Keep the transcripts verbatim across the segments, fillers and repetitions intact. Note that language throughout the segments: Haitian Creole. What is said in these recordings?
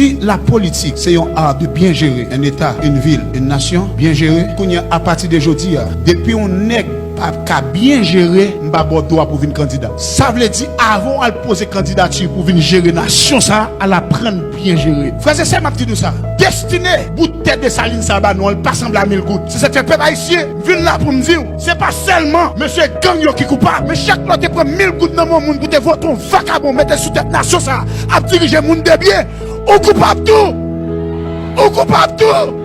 Si la politique c'est un art de bien gérer un État, une ville, une nation, bien gérer, kounye a, à partir de jodi a, depi yon nèg pa ka byen jere, m pa ba w dwa pou vin kandida. Sa vle di, avan w al poze kandidati pou vin jere nasyon sa a, al aprann byen jere. Frè e sè, m ap di nou sa, destine bout tè Desalin sa a ba nou an, li pa sanble a mil goud. Se sa k fè, pèp ayisyen, m vin la pou m di w, se pa sèlman mesye gang yo ki koupab, men chak lè w te pran mil goud nan men yon moun pou te vote yon vakabon, mete l sou tèt nasyon sa a, ap dirije moun de byen, ou koupab tou! Ou koupab tou!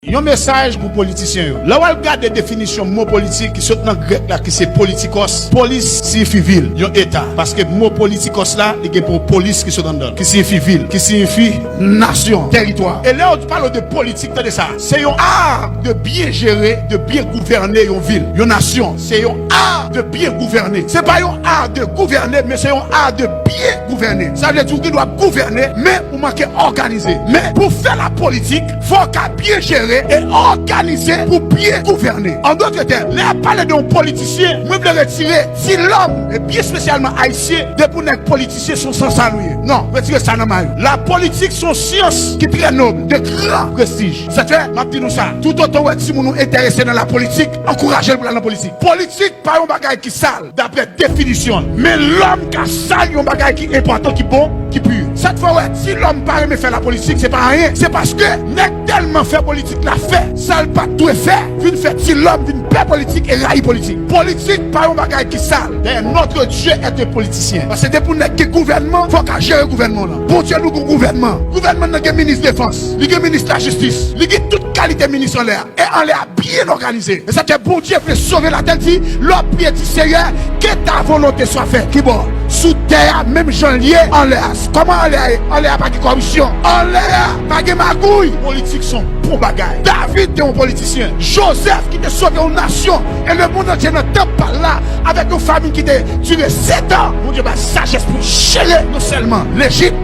Yon mesaj pou politisyen yo. Lè w al gade definisyon mo politik ki sot nan grèk la, ki se politikos, polis siyifi vil, yon eta. Paske mo politikos la, li gen pou polis ki sot anndan l, ki siyifi vil, ki siyifi nasyon, tèritwa. E lè yo pale de politik, tande sa, se yon art de byen jere, de byen gouvène yon vil, yon nasyon. Se yon art de byen gouvène. Se pa yon art de gouvène, men se yon art de byen gouvène. Sa vle di ou gen dwa gouvène, men ou manke òganize. Men pou fè la politik, fò w ka byen jere e òganize pou byen gouvène. An dòt tèm, lè y ap pale de yon politisyen, mwen vle retire ti lòm, e byen espesyalman ayisyen, de pou nèg politisyen se yon sansal ou ye. Non, retire sa nan may ou. La politik se yon syans ki trè nob, de gran prestij. Sa fè, m ap di nou sa, toutotan w wè timoun ou enterese nan la politik, ankouraje l pou l al nan politik. Politik pa yon bagay ki sal, daprè definisyon l. Men lòm ka sal yon bagay ki enpòtan, ki bon, ki pi. Sa k fè w wè ti lòm pa renmen fè lapolitik, se pa anyen. Se paske nèg tèlman fè politik la fè sa l pa t dwe fè, vin fè ti lòm vin pè politik e rayi politik. Politik pa yon bagay ki sal. Dayè, notre Dieu est un politicien. Paske depi w nèg ki gouvènman, fò w ka jere gouvènman w lan. Bondye nou gon gouvènman. Gouvènman nan gen minis defans, li gen minis lajistis, li gen tout kalite minis anlè a. E anlè a byen òganize. E sa k fè Bondye vle sove latè, l di, lè w ap priye, di, Seyè, que ta volonté soit faite. Kibò? Sou tè a, menm jan l ye anlè a. Kòman anlè a ye? Anlè a pa gen kòripsyon. Anlè a pa gen magouy. Politik se yon bon bagay. David te yon politisyen. Jozèf ki te sove yon nasyon e lemonn antye nan tanp pa l la avèk yon famin ki te dire setan. Bondye ba l sajès pou l jere non sèlman Lejip,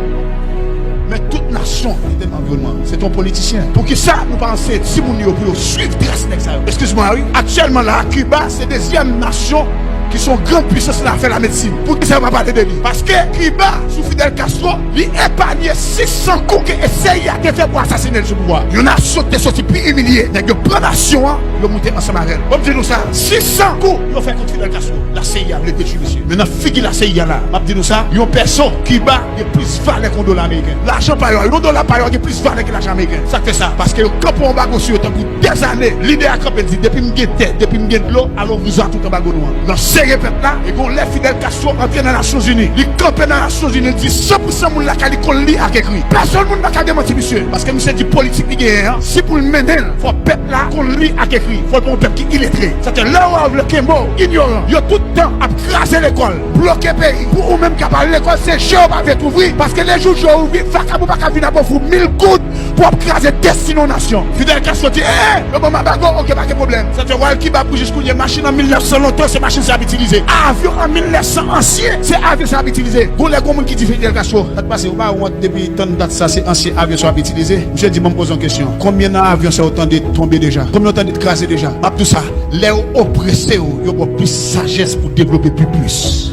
men tout nasyon ki te nan anviwònman an. Se te yon politisyen. Poukisa nou pa anseye timoun yo pou yo swiv tras nèg sa yo? Eskiz mwen, wi. Aktyèlman la, Kiba se dezyèm nasyon ki se yon grann pwisans nan afè lamedsin. Poukisa yo pa pale de li? Paske Kiba, sou Fidel Castro, li epanye sis san kou ke C I A te fè pou asasinen l sou pouvwa. Yon nasyon ki te soti pi imilye, nèg yo pran nasyon an, yo moute ansanm avè l. Ban m di nou sa, sis san kou yo fè kont Fidel Castro. La C I A vle detwi misye. Men nan figi la C I A la, m ap di nou sa, yon pèso, Kiba gen plis valè ke yon dola ameriken. Lajan pa yo a, yon dola pa yo a gen plis valè ke lajan ameriken. Sa k fè sa? Paske yo kanpe yon anbago sou yo tankou dèzane. Lidè a kanpe, l di, depi m gen tè, depi m gen dlo, ale ouvri zòn a tout anbago nou an. Nan sere pèp la, e gon lè Fidel Castro antre nan Nasyonzini. Li kanpe nan Nasyonzini, li di san pou san moun lakay li konn li ak ekri. Pèsonn moun pa ka demanti misye, paske misye di politik li genyen an, si pou l mennen l, fò pèp la konn li ak ekri. Fò l pa yon pèp ki iletre. Sètadi lè yo vle kenbe w inyoran, yo tout tan ap kraze lekòl, bloke peyi. Pou ou menm k ap al lekòl, se je w pa vle t ouvri. Paske lejou je w ouvri, vakabon pa ka vin ap ofri w mil goud pou w ap kraze destine yon nasyon. Fidel Castro di, eh, yo ban m anbago, oke, pa gen pwoblèm. Sa fè w al Kiba pou jis kounye a, machin an mil nèf san lontan, se machin sa ap itilize. Avyon an mil nèf san ansyen, se avyon sa ap itilize. Gon lè gon moun ki di Fidel Castro, sa t pase, ou pa wont depi tann dat sa, se ansyen avyon sa w ap itilize? Misye di, ban m poze yon kesyon. Konbyen nan avyon sa yo tande tonbe deja? Konbyen yo tande t kraze deja? M ap di w sa, lè yo oprese w, yo ba w plis sajès pou devlope pi plis.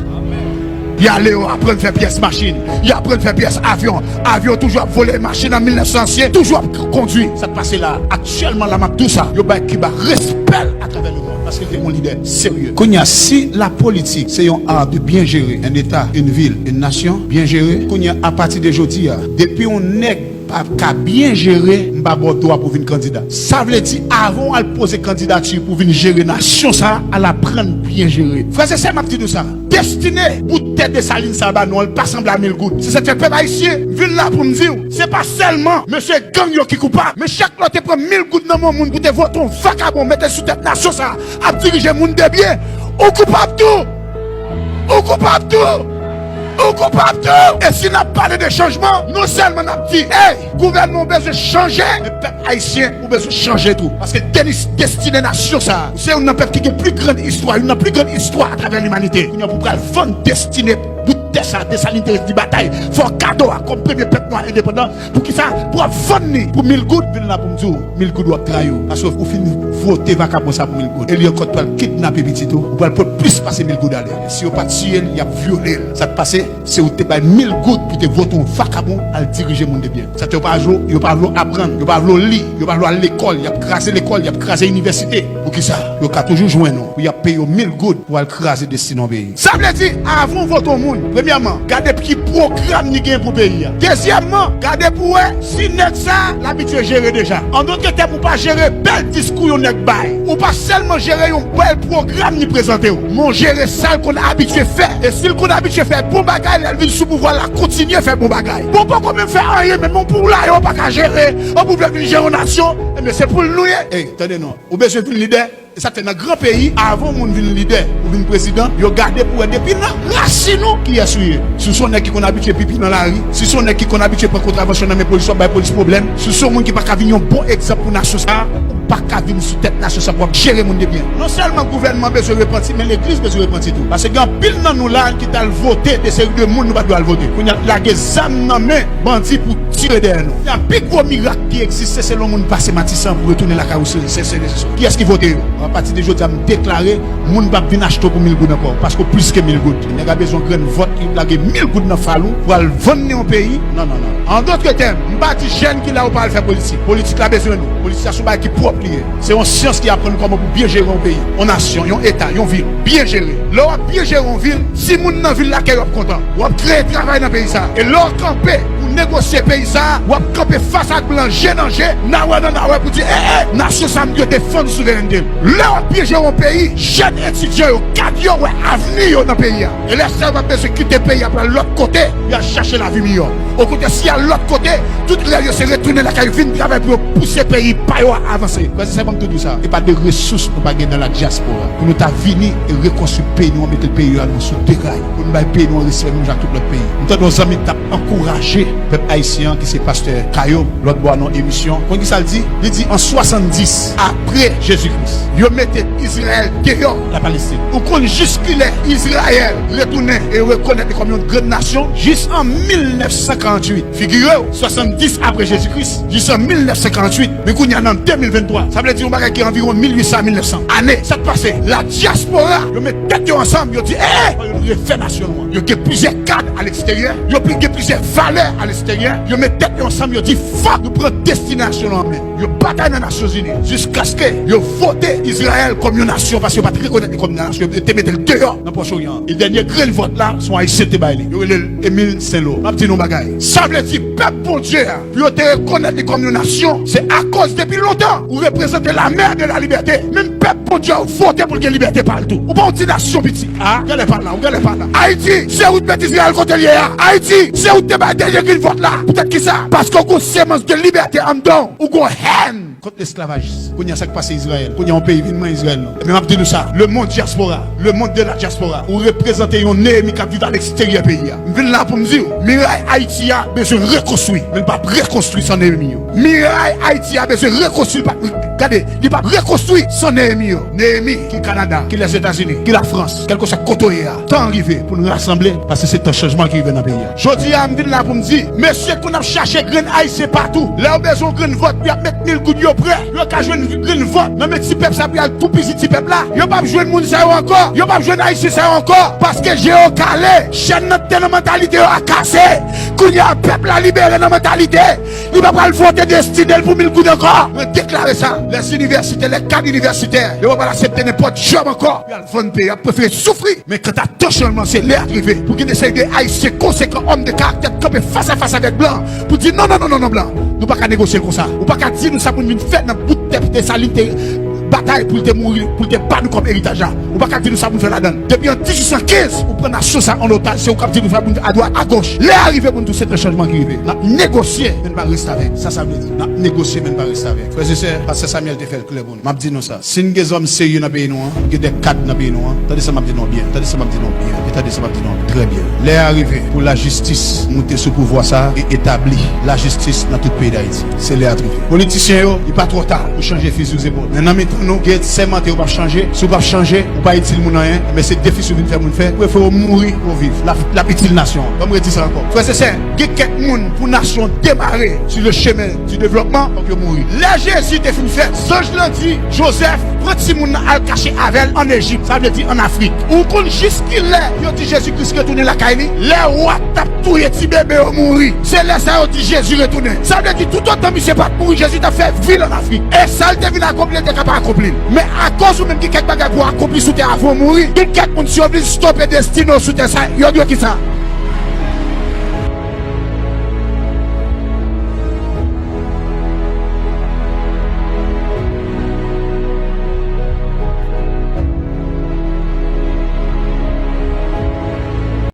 Y ale, yo aprann fè pyès machin, y aprann fè pyès avyon. Avyon toujou ap vole, machin an mil nèf san ansyen toujou ap k-, kondui. Sa k pase la, aktyèlman la, m ap di w sa, yo bay Kiba respè l atravè lemonn, paske l te yon lidè serye. Kounye a, si la politik se yon art de bien gérer un État, une ville, une nation, byen jere, kounye a, apati de jodi a, depi yon nèg pa ka byen jere, m pa ba w dwa pou vin kandida. Sa vle di, avan w al poze kandidati pou vin jere nasyon sa a, al aprann byen jere. Frè e sè, m ap di nou sa, destine bout tè Desalin sa a ba nou an, li pa sanble a mil goud. Se sa k fè, pèp ayisyen, m vin la pou m di w, se pa sèlman mesye gang yo ki koupab, men chak lè w te pran mil goud nan men yon moun pou te vote yon vakabon, mete l sou tèt nasyon sa a, ap dirije moun de byen, ou koupab tou! Ou koupab tou! Ou koupab tou! E si n ap pale de chanjman, non sèlman n ap di, hey, gouvènman ou bezwen chanje, men pèp ayisyen ou bezwen chanje tou. Paske denis-, destine nasyon sa a, se youn nan pèp ki gen pli grann istwa, youn nan pli grann istwa atravè limanite. Kounye a pou pral vann destine bout Dè sa, Desalin te di batay, fè w kado a kòm premye pèp nwa endepandan. Poukisa? Pou w ap vann li pou mil goud. Vin la pou m di w, mil goud w ap trayi w. Paske ou fin vote vakabon sa pou mil goud. E li ankò t pral kidnape pitit ou. Ou pral pot plis pase mil goud ale. Si yo pa tiye l, y ap vyole l. Sa k pase, se ou te bay mil goud pou te vote yon vakabon al dirije moun de byen. Sa te yo pa vle, yo pa vle aprann, yo pa vle li, yo pa vle al lekòl, y ap kraze lekòl, y ap kraze inivèsite. Poukisa? Yo ka toujou jwenn ou pou y ap peye w mil goud pou al kraze destin yon peyi. Sa vle di, avan w vote yon moun, premyèman, gade ki pwogram li gen pou peyi a. Dezyèmman, gade pou wè si nèg sa a l abitye jere deja. An dòt tèm, ou pa jere bèl diskou yon nèg bay. Ou pa sèlman jere yon bèl pwogram li prezante w, men w jere sa l konn abitye fè. E si l konn abitye fè bon bagay, lè l vin sou pouvwa l la, kontinye fè bon bagay. Bon, poko menm fè anyen, men bon, pou w la, yo pa ka jere. An pou w vle vin jere yon nasyon, ebyen, se poul nou ye. Ey, tande non. Ou bezwen vin lidè? E sa k fè nan gran peyi, avan yon moun vin lidè ou vin prezidan, yo gade pou wè depi nan rasin ou kiyès ou ye. Si w se yon nèg ki konn abitye pipi nan lari, si w se yon nèg ki konn abitye pran kontravansyon nan men polis, w ap bay polis pwoblèm, si w se yon moun ki pa ka vin yon bon egzanp pou nasyon sa a, ou pa ka vin sou tèt nasyon sa a pou w ap jere moun de byen. Non sèlman gouvènman bezwen repanti, men legliz bezwen repanti tou. Paske gen anpil nan nou la ki t al vote de seri de moun nou pa t dwe al vote. Kounye a, lage zam nan men bandi pou tire dèyè nou. Kounye a, pi gwo mirak ki egziste, se lè yon moun pase Matisan pou retounen lakay ou se, se, se, se, kiyès ki vote yo? Apati de jodi a, m deklare, moun p ap vin achte w pou mil goud ankò, paske w plis ke mil goud. Nèg la bezwen grenn vòt, li lage mil goud nan fal ou pou al vann li yon peyi. Non, non, non. An dòt tèm, m pa di jèn ki la yo pa al fè politik. Politik la bezwen nou. Politik la se yon bagay ki pwòp li ye. Se yon syans ki aprann kòman pou byen jere yon peyi, yon nasyon, yon eta, yon vil. Byen jere. Lè w ap byen jere yon vil, timoun nan vil la kè yo ap kontan. W ap kreye travay nan peyi sa a. E lè w kanpe pou negosye peyi sa a, w ap kanpe fas ak blan je nan je, nawè nan nawè pou di, e, e, nasyon sa a m dwe defann souverènte l. Lè w ap byen jere yon peyi, jèn etidyan yo, kad yo wè avni yo nan peyi a. E lè sa yo p ap bezwen kite peyi a pou al lòt kote, y al chache lavi miyò. Okontrè, si y al lòt kote, tout rèv yo se retounen lakay yo, vin travay pou yo pouse peyi pa yo a avanse. Frè e sè, ban m tou di w sa, e pa de resous nou pa gen nan ladyaspora pou nou ta vini e rekonstwi peyi nou an, mete peyi a nou sou de ray, pou nou bay peyi nou an respè menm jan ak tout lòt peyi. M tande yon zanmi t ap ankouraje pèp ayisyen an ki se pastè Kayo, lòt bò a nan emisyon. Konn kisa l di? Li di an swasanndis apre Jezi Kris, yo mete Izrayèl deyò Lapalestin. Ou konn jiskilè Izrayèl retounen e rekonèt li kòm yon grann nasyon? Jis an mil nèf san karanntuit. Figire w, swasanndis apre Jezi Kris, jis an mil nèf san karanntuit. Men kounye a n an de mil venntwa. Sa vle di yon bagay ki anviwon mil uit san a mil nèf san ane. Sa k pase? Ladyaspora, yo met tèt yo ansanm, yo di, e, e, fò yo refè nasyon nou an. Yo gen plizyè kad aleksteryè, yo pli gen plizyè valè aleksteryè. Yo met tèt yo ansanm, yo di, fòk nou pran destinasyon nou an men. Yo batay nan Nasyonzini jiskaske yo vote Izrayèl kòm yon nasyon, paske yo pa t rekonèt li kòm yon nasyon, yo te mete l deyò nan Pwòch Oryan an. E dènye grenn vòt la, se yon Ayisyen te bay li. Yo rele l Emile Saint-Laurent. M ap di nou yon bagay. Sa vle di pèp Bondye a, pou yo te rekonèt li kòm yon nasyon, se akoz depi lontan ou reprezante la mère de la liberté. Menm pèp Bondye a, ou vote pou l gen libète pa l tou. Ou pa yon ti nasyon piti. A, genlè pa la, ou genlè pa la. Ayiti, se ou t met Izrayèl kote l ye a. Ayiti, se ou t te bay dènye grenn vòt la. Poutèt kisa? Paske w gon semans de libète anndan w. Ou gon hèn kont lesklavaj. Kounye a, sa k pase Izrayèl? Kounye a, yon peyi vin manyen Izrayèl, non? Men m ap di nou sa, lemonn dyaspora, lemonn de la diaspora, ou reprezante yon Neyemi k ap viv aleksteryè peyi a. M vin la pou m di w, miray Ayiti a bezwen rekonstwi, men l p ap rekonstwi san Neyemi yo. Miray Ayiti a bezwen rekonstwi, pa, gade, li p ap rekonstwi san Neyemi yo. Neyemi, ki Kanada, ki Lèzetazini, ki Lafrans, kèlkeswa kote w ye a, tan an rive pou n rasanble, paske se tan chanjman ki rive nan peyi a. Jodi a, m vin la pou m di, mesye konn ap chache grenn Ayisyen patou. Lè yo bezwen yon grenn vòt, y ap met mil goud yo prè. Yo ka jwenn grenn vòt nan men ti pèp sa pou y al toupizi ti pèp la. Yo p ap jwenn moun sa yo ankò. Yo p ap jwenn Ayisyen sa yo ankò. Paske je yo kale. Chèn nan te nan mantalite yo a kase. Kounye a, pèp la libere nan mantalite. Li pa pral vote destine l pou mil goud ankò. Mwen deklare sa. Lè inivèsitè, lè kad inivèsitè, yo pa pral aksepte nenpòt djòb ankò. Y al vann peyi, y ap prefere soufri. Men kanta tan chanjman, se lè a rive pou gen de seri de Ayisyen konsekan, òm de karaktè, kanpe fas a fas avèk blan pou di non, non, non, non, non, blan. Nou pa ka negosye l konsa. Ou pa ka di nou sa pou n vin fè nan bout tè Desalin te batay pou l te mouri, pou l te ba nou kòm eritaj la. Ou pa ka di nou sa pou n fè ladan l. Depi an dizuit san kenz, ou pran nasyon sa an otaj, se ou k ap di nou sa pou n fè adwat, agoch. Lè a rive pou n di w se tan chanjman ki rive. N ap negosye, men n pa restavèk. Sa sa vle di. N ap negosye, men n pa restavèk. Frè e sè, pastè Samuel te fè l klè pou nou. M ap di nou sa. Si n gen zòm serye nan peyi nou an, gen de kad nan peyi nou an, tande sa m ap di nou byen, tande sa m ap di nou byen, e tande sa m ap di nou trè byen. Lè a rive pou lajistis moute sou pouvwa sa a e etabli lajistis nan tout peyi Dayiti. Se lè a rive. Politisyen yo, li pa twò ta pou chanje fizi w zepòl. Men nan mitan Nou gen sèmante ou p ap chanje. Si w p ap chanje, ou pa itil moun anyen. Men se defisi w vin fè moun fè. Prefere w mouri pou w viv. L ap, l ap itil nasyon an. Ban m redi sa ankò. Frè e sè, gen kèk moun pou nasyon demare sur le chemin du développement, fòk yo mouri. Lè Jezi te fin fèt, zanj lan di Jozèf, pran timoun nan al kache avè l ann Ejip, sa vle di ann Afrik. Ou konn jiskilè yo di Jezi Kris retounen lakay li? Lè wa t ap touye ti bebe yo mouri. Se lè sa yo di Jezi retounen. Sa vle di toutotan misye pa t mouri, Jezi t ap fè vi l ann Afrik. E sa l te vin akonpli, l te ka pa akonpli l. Men akoz ou menm gen kèk bagay pou w akonpli sou tè avan w mouri, gen kèk moun si yo vin stope destine w sou tè sa, yo di yo kisa?